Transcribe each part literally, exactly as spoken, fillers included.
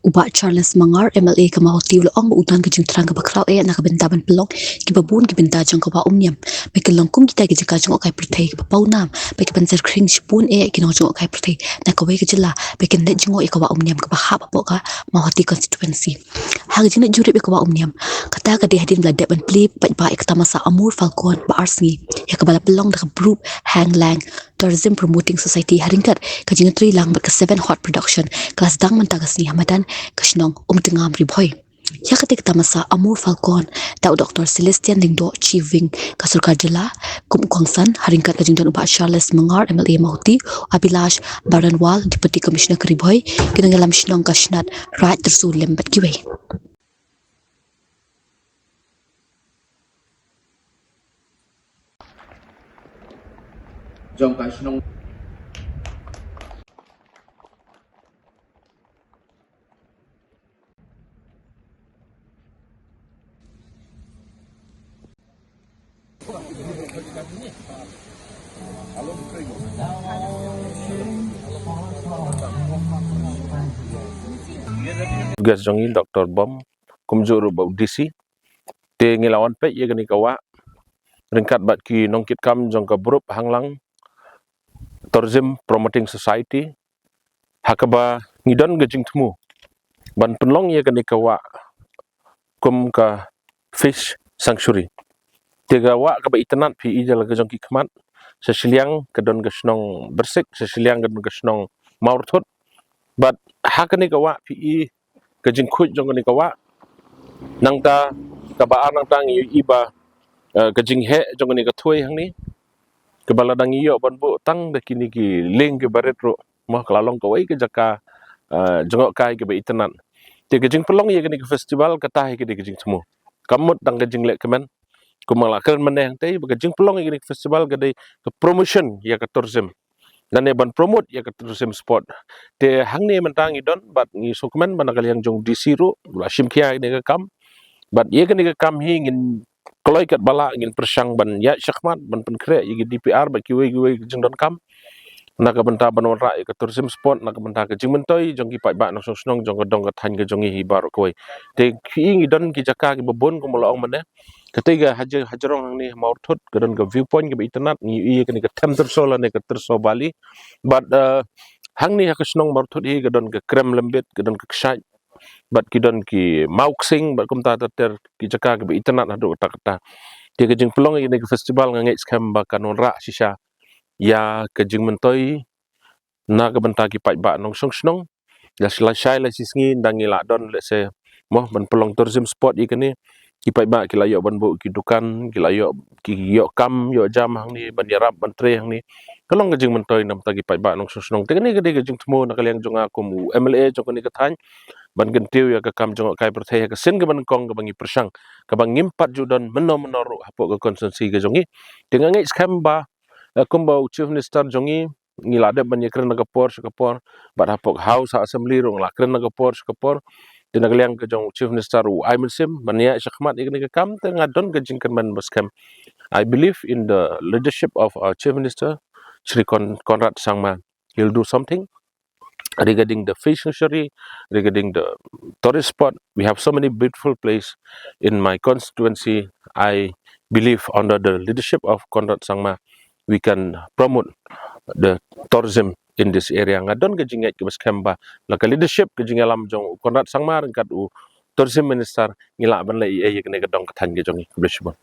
U Bah Charles Mangar, M L A ka Mawhati, u la ong ba u don ka jingthrang kaba khraw eh na ka bynta ban pynlong kiba bun ki bynta jong ka Wah Umniam ba kin long kum kita ki jaka jngohkai pyrthei kaba pawnam, ba ki ban ser khring shibun eh ki nongjngohkai pyrthei na kawei ka jylla ba kin leit jngoh ïa ka Wah Umniam kaba hap hapoh ka Mawhati constituency. Ha ka jingleit jurip ïa ka Wah Umniam, kata ka dei hadien ba la dep ban plie paidbah ïa ka tamasa Amur Falcon ba ar sngi, ïa kaba la pynlong da ka Bru Hang Lang Tourism Promoting Society ha ryngkat ka jingïatreilang bad ka Seven Hot Production, ka la sdang mynta ka sngi ha madan ka shnong Umtngam, Ri Bhoi. Ïa kata ka tamasa Amur Falcon da u Doktor Celestian Lyngdoh, Chief Wing ka sorkar jylla kum u kongsan, ha ryngkat ka jingdon u Bah Charles Mangar, M L A Mawhati, u Abhilash Baranwal, Deputy Commissioner ka Ri Bhoi, ki nongïalam shnong ka Shnat Raid Tyrso lem bad kiwei. Jong ka shnong. Guest jong ngi Doktor Bom, kumjuh ruh bad u D C. Te ngi la wan peit ïa kane ka wah ryngkat bad ki nongkitkam jong ka Bru Hang Lang Tourism Promoting Society, ha kaba ngi don ka jingthmu ban pynlong ïa kane ka wah kum ka fish sanctuary. Te ka wah kaba itynnad phi i da la ka jong ki khmat, sa shiliang ka don ka shnong Byrsik, sa shiliang ka don ka shnong Mawrythut. Bad ha kane ka wah phi i ka jingkhuid jong kane ka wah. Nangta kaba ar, nangta ngi i ba, eh, ka jingheh jong kane ka thoi hangne, kaba la dang ïoh ban buh tang da kine ki lieng kiba rit ruh, mo, ka la long kawei ka jaka, eh, jngohkai kaba itynnad. Te ka jingpynlong ïa kane ka festival kata hi ka dei ka jingthmu, kam mut tang ka jingleh kmen. Kumba la kren mynne hangtei ba ka jingpynlong ïa kane ka festival ka dei ka promotion ïa ka tourism, lane ban promote ïa ka tourism spot. Te hangne mynta ngi don bad ngi sngewkmen ba na ka liang jong D C ruh la shim khia ïa kane ka kam. Bad ïa kane ka kam hi ngin kloi katba lah, ngin pyrshang ban ïaid shakhmat ban pynkhreh ïa ki D P R bad kiwei kiwei ki jingdonkam na ka bynta ban wanrah ïa ka tourism spot na ka bynta ka jingmyntoi jong ki paidbah nongshong shnong jong ka dong ka thaiñ ka jong ngi hi baroh kawei. Te ki, ngi don ki jaka kiba bun kumba la ong mynne. Kata ka hajrong hangne ha Mawrythut ka don ka viewpoint kaba itynnad, ngi ïohi ïa kane ka Them Tyrso lane ka Tyrso Valley. Bad, eh, hangne ha ka shnong Mawrythut hi ka don ka Krem Lymbit, ka don ka Kshaid, bad ki don ki Mawksing, bad kumta ter ter ki jaka kiba itynnad haduh katta katta. Te ka jingpynlong ïa kane ka festival nga ngeit skhem ba kan wanrah shisha ïa ka jingmyntoi na ka bynta ki paidbah nongshong shnong. Lashai, lashai lashisngi ynda ngi la don, let's say, mo, ban pynlong tourism spot ïa kane, ki paidbah ki la ïoh ban buh ki dukan, ki la ïoh, ki ïoh kam ïoh jam hangne, ban ïarap ban trei hangne. Ka long ka jingmyntoi na ka bynta ki paidbah nongshong shnong. Te kane ka dei ka jingthmu na ka liang jong nga kum u M L A jong kane ka thaiñ, ban kyntiew ïa ka kam jngohkai pyrthei ha ka sien kaba nyngkong kaba ngi pyrshang, kaba ngim pat ju don mynno mynno ruh hapoh ka constituency ka jong ngi. Te nga ngeit skhem ba, eh, kumba u Chief Minister jong ngi, ngi la dep ban ïakren na ka por sha ka por, bad hapoh House, ha Assembly ruh ngi la kren na ka por sha ka por. Te na ka liang ka jong Chief Minister u ai mynsiem ban ïaid shakhmat ïa kane ka kam, te nga don ka jingkyrmen ba skhem. I believe in the leadership of our Chief Minister, Shri Con-, Conrad Sangma. He'll do something regarding the fish fishery, regarding the tourist spot. We have so many beautiful place in my constituency. I believe under the leadership of Conrad Sangma, we can promote the tourism in this area. Nga don ka jingngeit kaba skhem ba la ka leadership, ka jingïalam jong u Conrad Sangma ryngkat u Tourism Minister, ngi lah ban leh ïa kane ka dong ka thaiñ ka jong ngi. Khublei shibun.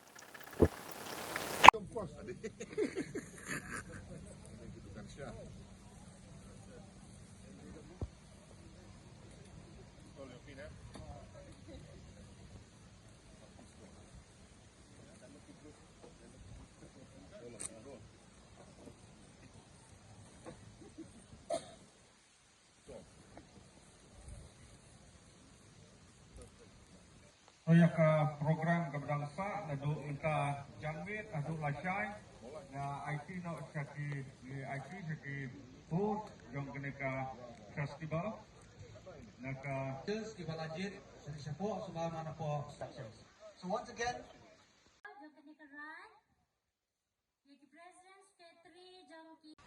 To ïa ka program kaba dang sah naduh mynta janmiet haduh lashai, nga aiti noh sha ki, ngi aiti sha ki host jong kane ka festival. Na ka sales kiba la jied sha ki shapoh, sha ba man hapoh stations. So once again, jong kane ka rai, ïa ki President Secretary jong ki.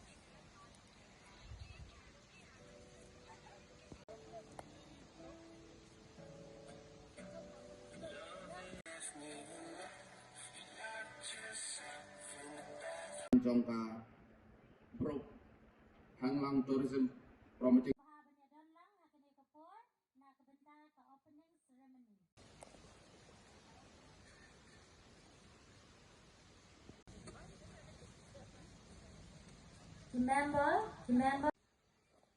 Jong ka Brooke Hanglang Tourism Promoting. Bha ban ïadon lang ha kane ka por na ka bynta ka opening ceremony. Ki member, ki member.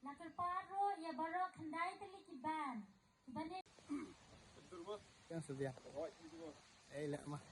La kyrpad ruh ïa baroh khyndai tylli ki band. Ki band. Kan sedia. Eh, leh mah.